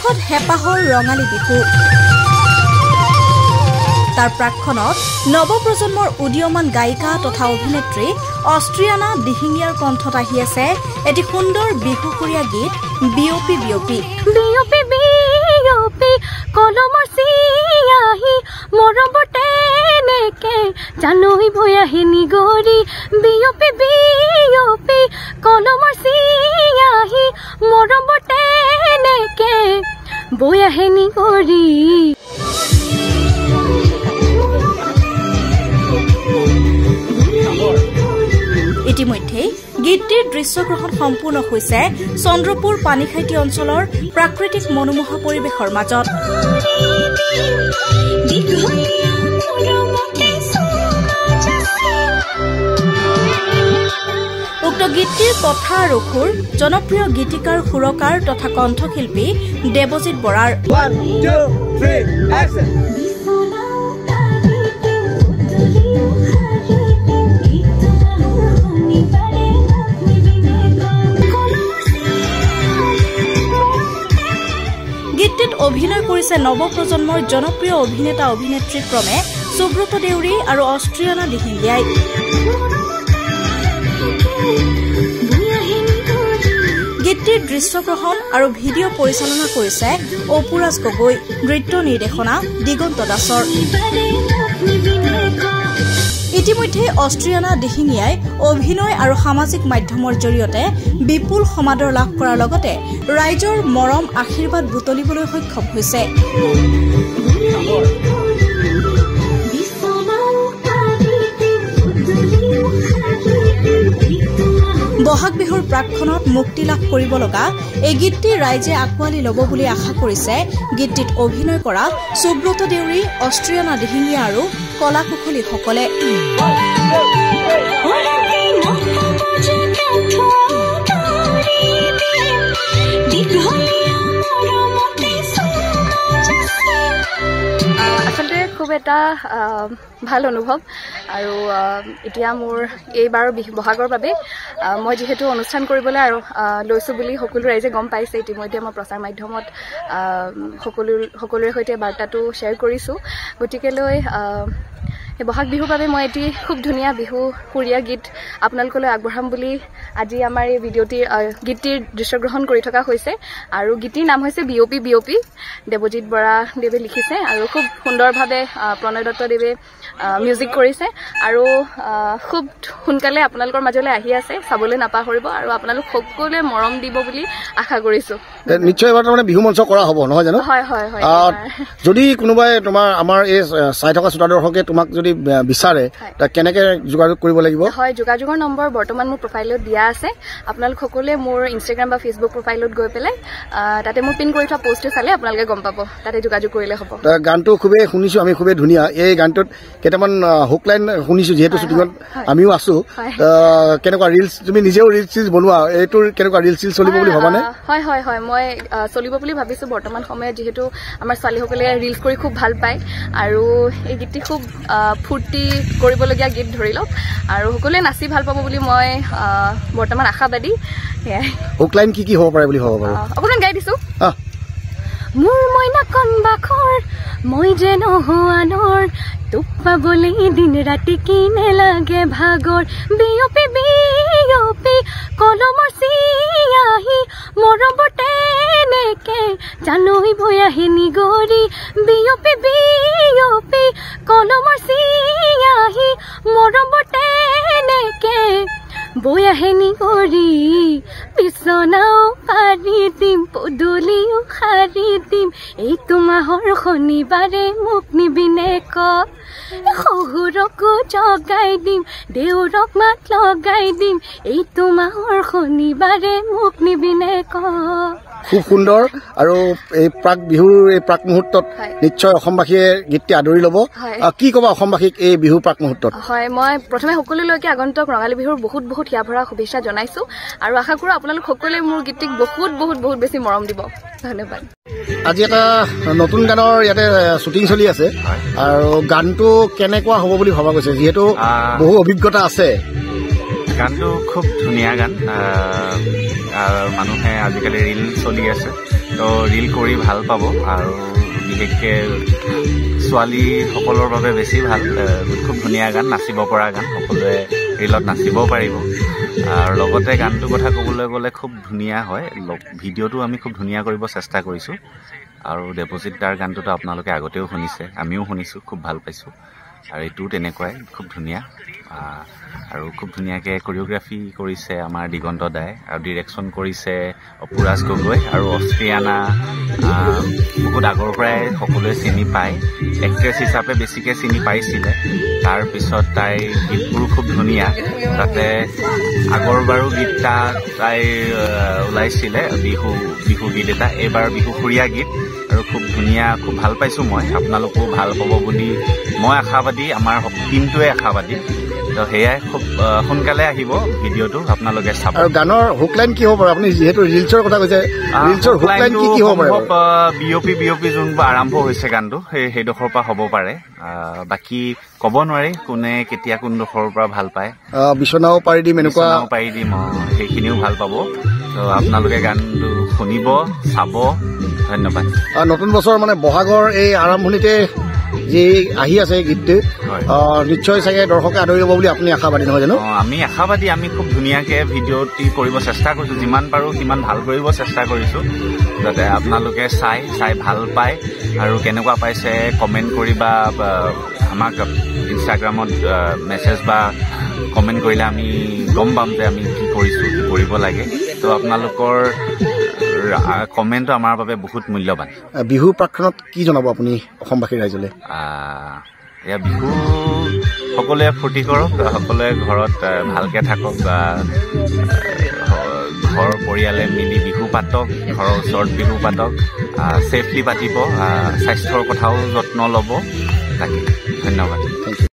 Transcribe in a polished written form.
সন্মুখত হেঁপাহৰ ৰঙালী বিহু। তাৰ প্ৰাকখনত নৱপ্ৰজন্মৰ উদীয়মান গায়িকা তথা অভিনেত্ৰী অষ্ট্ৰিয়ানা দিহিঙীয়াৰ কণ্ঠত আহি আছে এটি সুন্দৰ বিহুসুৰীয়া গীত বিয়পি বিয়পি। বিয়পি বিয়পি কলমৰ চিয়াহী মৰমৰ তেনেকে জানৈ বৈ নিগৰি। বিয়পি বিয়পি কলমৰ চিয়াহী মৰমৰ তেনেকে বৈ আহে নিগৰি। ইতিমধ্যে গীতটিৰ দৃশ্যগ্ৰহণ সম্পূৰ্ণ হৈছে চন্দ্ৰপুৰ পানীখাইটি অঞ্চলৰ প্ৰাকৃতিক মনোমোহা পৰিৱেশৰ মাজত। উক্ত গীতটিৰ কথা আৰু সুৰ জনপ্ৰিয় গীতিকাৰ, সুৰকাৰ তথা কণ্ঠশিল্পী দেৱজিৎ বৰাৰ। গীতটিত অভিনয় কৰিছে নৱপ্ৰজন্মৰ জনপ্ৰিয় অভিনেতা অভিনেত্ৰী ক্ৰমে সুব্ৰত দেউৰী আৰু অষ্ট্ৰিয়ানা দিহিঙীয়াই। গীতটিৰ দৃশ্যগ্ৰহণ আৰু ভিডিঅ' পৰিচালনা কৰিছে অপুৰাজ গগৈ, নৃত্য নিৰ্দেশনা দিগন্ত দাসৰ। ইতিমধ্যে অষ্ট্ৰিয়ানা দিহিঙীয়াই অভিনয় আৰু সামাজিক মাধ্যমৰ জৰিয়তে বিপুল সমাদৰ লাভ কৰাৰ লগতে ৰাইজৰ মৰম আশীৰ্বাদ বুটলিবলৈ সক্ষম হৈছে। বহাগ বিহুৰ প্ৰাকখনত মুক্তি লাভ কৰিব লগা এই গীতটি ৰাইজে আঁকোৱালি ল'ব বুলি আশা কৰিছে গীতটিত অভিনয় কৰা সুব্ৰত দেউৰী, অষ্ট্ৰিয়ানা দিহিঙীয়া আৰু কলা কুশলীসকলে। আচলতে খুব এটা ভাল অনুভৱ আৰু এতিয়া মোৰ এইবাৰ বহাগৰ বাবে মই যিহেতু অনুষ্ঠান কৰিবলৈ আৰু লৈছোঁ বুলি সকলো ৰাইজে গম পাইছে। ইতিমধ্যে মই প্ৰচাৰ মাধ্যমত সকলোৰে সৈতে বাৰ্তাটো শ্বেয়াৰ কৰিছোঁ। গতিকেলৈ সেই বহাগ বিহুৰ বাবে মই এটি খুব ধুনীয়া বিহু সুৰীয়া গীত আপোনালোকলৈ আগবঢ়াম বুলি আজি আমাৰ এই ভিডিঅ'টিৰ গীতটিৰ দৃশ্যগ্ৰহণ কৰি থকা হৈছে। আৰু গীতটিৰ নাম হৈছে বিয়পি বিয়পি। দেৱজিৎ বৰা দেৱে লিখিছে আৰু খুব সুন্দৰভাৱে প্ৰণয় দত্ত দেৱে মিউজিক কৰিছে আৰু খুব সোনকালে আপোনালোকৰ মাজলৈ আহি আছে, চাবলৈ নাপাহৰিব আৰু আপোনালোক সকলোৱে মৰম দিব বুলি আশা কৰিছোঁ। নিশ্চয় এবাৰ তাৰমানে বিহু মঞ্চ কৰা হ'ব নহয় জানো? হয় হয় হয়। যদি কোনোবাই তোমাৰ আমাৰ এই চাই থকা শ্ৰোতা দৰ্শকে তোমাক যদি বিচাৰে কেনেকে যোগাযোগ কৰিব লাগিব? হয়, যোগাযোগৰ নম্বৰ বৰ্তমান মোৰ প্ৰফাইলত দিয়া আছে। আপোনালোক সকলোৱে মোৰ ইনষ্টাগ্ৰাম বা ফেচবুক প্ৰফাইলত গৈ পেলাই তাতে মোৰ পিন কৰি থোৱা পষ্টটো চালে আপোনালোকে গম পাব, তাতে যোগাযোগ কৰিলে হ'ব। গানটো খুবেই শুনিছোঁ আমি, খুবেই ধুনীয়া। এই গানটোত কেইটামান হুক লাইন শুনিছোঁ, যিহেতু শ্বুটিঙত আমিও আছোঁ। কেনেকুৱা ৰিলচ, তুমি নিজেও ৰিলচ চিলচ বনোৱা, এইটোৰ কেনেকুৱা ৰিলচ চিলচ চলিব বুলি ভাবানে? হয় হয় হয়, মই চলিব বুলি ভাবিছোঁ। বৰ্তমান সময়ত যিহেতু আমাৰ ছোৱালীসকলে ৰিলচ কৰি খুব ভাল পায় আৰু এই গীতটি খুব ফূৰ্তি কৰিবলগীয়া গীত ধৰি লওক আৰু সকলোৱে নাচি ভাল পাব বুলি মই বৰ্তমান আশাবাদী। সেয়াই। হুক লাইন কি কি হ'ব পাৰে বুলি ভাবা বাৰু? অকণমান গাই দিছোঁ। মোৰ মইনা কণবাখৰ মই যে নহোৱানৰ তোক পাবলৈ দিন ৰাতি কি নেলাগে ভাগৰ। বিয়পি বিয়পি কলমৰ চিয়াহী মৰমৰ তেনেকে জানৈ বৈ আহে নিগৰি। বিয়পি বিয়পি কলমৰ চিয়াহী মৰমৰ তেনেকে বৈ আহে নিগৰি। বিচনাও পাৰি দিম, পদূলিও সাৰি দিম, এইটো মাহৰ শনিবাৰে মোক নিবিনে ক। শহুৰকো জগাই দিম, দেউৰক মাত লগাই দিম, এইটো মাহৰ শনিবাৰে মোক নিবিনে ক। খুব সুন্দৰ। আৰু এই প্ৰাক বিহুৰ এই প্ৰাক মুহূৰ্তত নিশ্চয় অসমবাসীয়ে গীতটি আদৰি ল'ব। কি ক'বা অসমবাসীক এই বিহুৰ প্ৰাক মুহূৰ্তত? হয়, মই প্ৰথমে সকলোলৈকে আগন্তুক ৰঙালী বিহুৰ বহুত বহুত হিয়া ভৰা শুভেচ্ছা জনাইছোঁ আৰু আশা কৰোঁ আপোনালোক সকলোৱে মোৰ গীতটিক বহুত বহুত বহুত বেছি মৰম দিব। ধন্যবাদ। আজি এটা নতুন গানৰ ইয়াতে শ্বুটিং চলি আছে আৰু গানটো কেনেকুৱা হ'ব বুলি ভবা গৈছে, যিহেতু বহু অভিজ্ঞতা আছে? গানটো খুব ধুনীয়া গান। মানুহে আজিকালি ৰীল চলি আছে, তো ৰীল কৰি ভাল পাব আৰু বিশেষকৈ ছোৱালীসকলৰ বাবে বেছি ভাল। খুব ধুনীয়া গান, নাচিব পৰা গান, সকলোৱে ৰীলত নাচিব পাৰিব। আৰু লগতে গানটোৰ কথা ক'বলৈ গ'লে খুব ধুনীয়া হয়, ভিডিঅ'টো আমি খুব ধুনীয়া কৰিব চেষ্টা কৰিছোঁ। আৰু দেৱজিৎ দাৰ গানটোতো আপোনালোকে আগতেও শুনিছে, আমিও শুনিছোঁ, খুব ভাল পাইছোঁ। আৰু এইটোও তেনেকুৱাই খুব ধুনীয়া আৰু খুব ধুনীয়াকৈ কৰিঅ'গ্ৰাফি কৰিছে আমাৰ দিগন্ত দাই আৰু ডিৰেকশ্যন কৰিছে অপুৰাজ গগৈ। আৰু অষ্ট্ৰিয়ানা বহুত আগৰ পৰাই সকলোৱে চিনি পায়, এক্ট্ৰেছ হিচাপে বেছিকৈ চিনি পাইছিলে। তাৰপিছত তাইৰ গীতবোৰো খুব ধুনীয়া, তাতে আগৰবাৰো গীত এটা তাইৰ ওলাইছিলে, বিহু গীত এটা, এইবাৰ বিহু সুৰীয়া গীত আৰু খুব ধুনীয়া, খুব ভাল পাইছোঁ মই। আপোনালোকো ভাল পাব বুলি মই আশাবাদী, আমাৰ টীমটোৱে আশাবাদী। তো সেয়াই, খুব সোনকালে আহিব ভিডিঅ'টো, আপোনালোকে চাব। আৰু গানৰ হুক লাইন কি হ'ব পাৰে? আপুনি যিহেতু ৰিলছৰ কথা কৈছে, ৰিলছৰ হুক লাইন কি কি হ'ব পাৰে? বিঅপি যোনবোৰ আৰম্ভ হৈছে গানটো, সেইডোখৰৰ পৰা হ'ব পাৰে। বাকী ক'ব নোৱাৰি কোনে কেতিয়া কোনডোখৰৰ পৰা ভাল পায়। বিচনাও পাৰি দিম, এনেকুৱা পাৰি দিম, সেইখিনিও ভাল পাব। তো আপোনালোকে গানটো শুনিব, চাব। ধন্যবাদ। নতুন বছৰ মানে বহাগৰ এই আৰম্ভণিতে যি আহি আছে গীতটো, নিশ্চয় চাগে দৰ্শকে আদৰি ল'ব বুলি আপুনি আশাবাদী নহয় জানো? আমি আশাবাদী। আমি খুব ধুনীয়াকৈ ভিডিঅ'টি কৰিব চেষ্টা কৰিছোঁ, যিমান পাৰোঁ সিমান ভাল কৰিব চেষ্টা কৰিছোঁ, যাতে আপোনালোকে চাই চাই ভাল পায়। আৰু কেনেকুৱা পাইছে কমেণ্ট কৰি বা আমাক ইনষ্টাগ্ৰামত মেছেজ বা কমেণ্ট কৰিলে আমি গম পাম যে আমি কি কৰিছোঁ, কি কৰিব লাগে। তো আপোনালোকৰ কমেণ্টটো আমাৰ বাবে বহুত মূল্যৱান। বিহুৰ প্ৰাক্ষণত কি জনাব আপুনি অসমবাসী ৰাইজলৈ? এয়া বিহু সকলোৱে ফূৰ্তি কৰক, সকলোৱে ঘৰত ভালকৈ থাকক, ঘৰৰ পৰিয়ালে মিলি বিহু পাতক, ঘৰৰ ওচৰত বিহু পাতক, ছেফলি পাতিব, স্বাস্থ্যৰ কথাও যত্ন ল'ব। তাকে, ধন্যবাদ। Thank you.